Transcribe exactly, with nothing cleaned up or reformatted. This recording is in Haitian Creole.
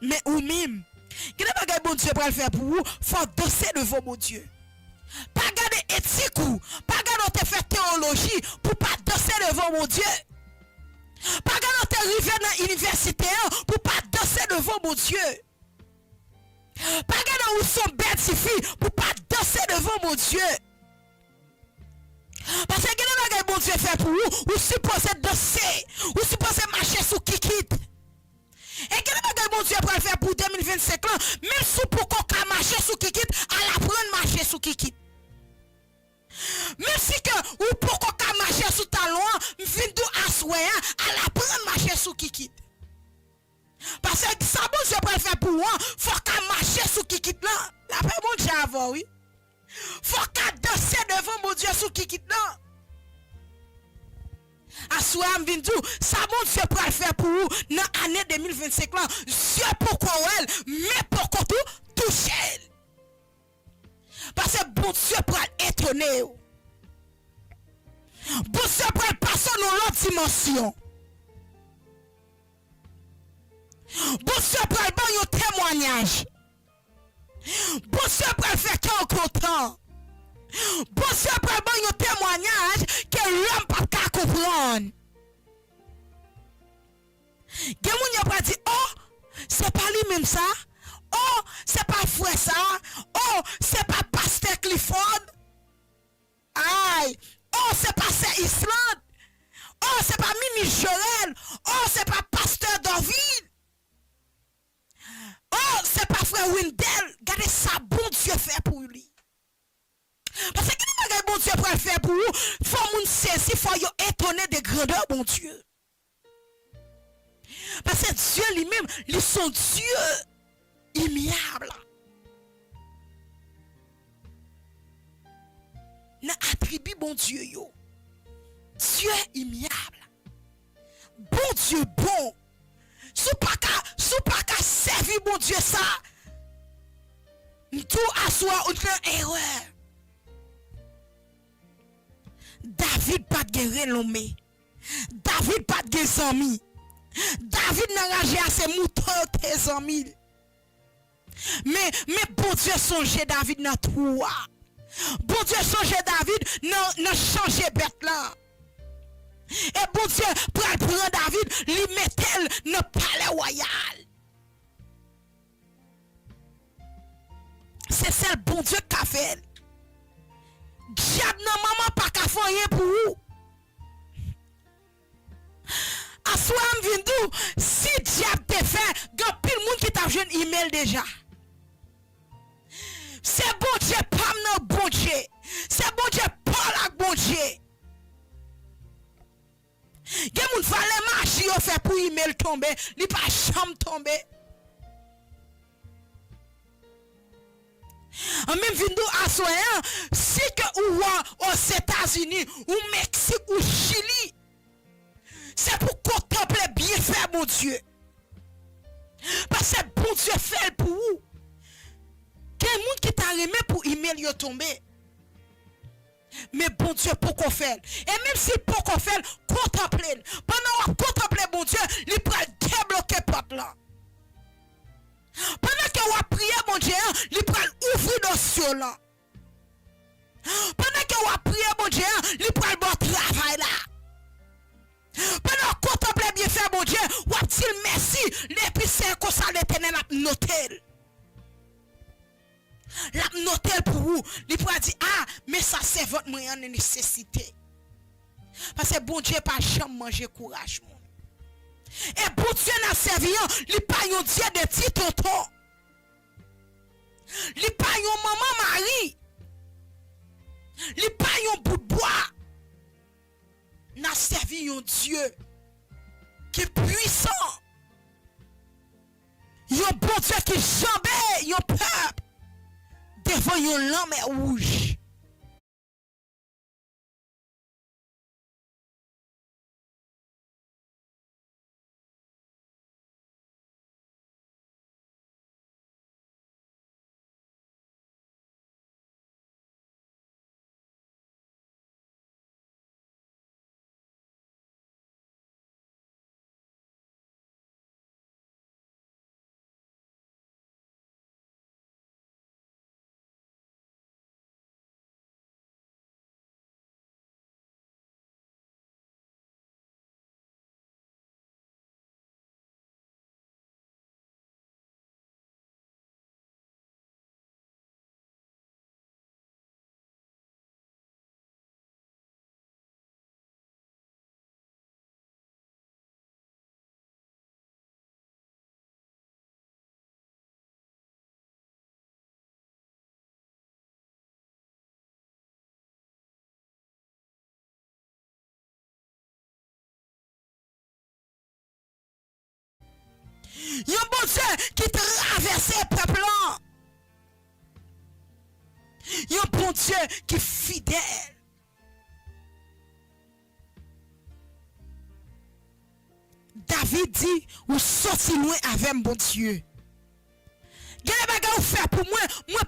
Men ou menm, gen de bagay Bondye pral fè pou ou, fò w danse devan Bondye. Pa gade etik ou, pa gade w te fè teyoloji pou w pa danse devan Bondye. Pa gade w te rive nan inivèsite an pou w pa danse devan Bondye. Pa gade w se yon bèl tifi pou w pa danse devan Bondye. Paske gen de bagay Bondye fè pou ou, ou sipoze danse, ou sipoze mache sou kikit. E gen de bagay Bondye pral fè pou de mil vennsenk lan, menm si w poko ka mache sou kikit, al aprann mache sou kikit. Menm si ke ou poko ka mache sou talon an, m vin di w aswè a, al aprann mache sou kikit. Paske sa Bondye pral fè pou ou an, fò w ka mache sou kikit lan. Lapè Bondye avè w, wi. Fò w ka danse devan Bondye sou kikit lan. Aswè a, m vin di w, sa Bondye pral fè pou ou nan ane de mil vennsenk lan, zye poko wè l, men poko tou touche l. Paske Bondye pral etone w. Bondye pral pase w nan lòt dimansyon. Bondye pral ba w yon temwayaj. Bondye pral fè kè w kontan. Bondye pral ba w yon temwayaj ke lòm p ap ka konprann. Gen moun yo pral di, "Oh, se pa li menm sa? Oh, se pa frè sa? Oh, se pa pastè Clifford? Ay, oh, se pa sè Islande? Oh, se pa minis Jorel? Oh, se pa pastè David? Oh, se pa frè Wendell?" Gade sa Bondye fè pou li. Paske gen de bagay Bondye pral fè pou ou, fò moun sezi, fò yo etone de grandè Bondye. Paske Dye li menm, li se yon Dye imyab. Nan atribi Bondye yo, Dye imyab. Bondye bon. Si w pa ka, si w pa ka sèvi Bondye sa, m di w aswè ou nan erè. David pa t gen renome. David pa t gen zanmi. David nan raje a se mouton yo te zanmi l. Men, men Bondye sonje David nan twou a. Bondye sonje David nan, nan chanje bèt la. E Bondye pral pran David, li mete l nan palè wayal. Se sèl Bondye k ka fè l. Dyab nan manman pa ka fè anyen pou ou. Aswè a m vin di w, si dyab te fè, gen anpil moun ki t ap jwenn imèl deja. Se Bondye pa m nan Bondye. Se Bondye pa w la k Bondye. Gen moun valè maji yo fè pou imèl tonbe, li pa janm tonbe. An menm vin di w aswè an, si ke ou wa Ozetazini, ou Meksik, ou Chili, se pou kontanple byenfè Bondye. Paske Bondye fè l pou ou. Gen moun ki ta renmen pou imèl yo tonbe. Men Bondye poko fè l. E menm si l poko fè l, kontanple l. Pandan w ap kontanple Bondye, li pral debloke pòt lan. Pandan ke w ap priye Bondye an, li pral ouvri dosye w lan. Pandan ke w ap priye Bondye an, li pral ba w travay la. Pandan w kontanple byenfè Bondye, w ap di l mèsi. Epi se konsa Letènèl ap note l. L ap note l pou ou. Li pral di, "A, men sa sèvant mwen an nan nesesite." Paske Bondye pa janm manje kouraj moun. E Bondye n ap sèvi an, li pa yon Dye de ti tonton. Li pa yon manman mari. Li pa yon bout bwa. N ap sèvi yon Dye ki pwisan. Yon Bondye ki janbe yon pèp devan yon lanmè wouj. ki travèse pèp lan. Yon Bondye ki fidèl. David di, ou soti lwen avè m, Bondye. Gen de bagay ou fè pou mwen, mwen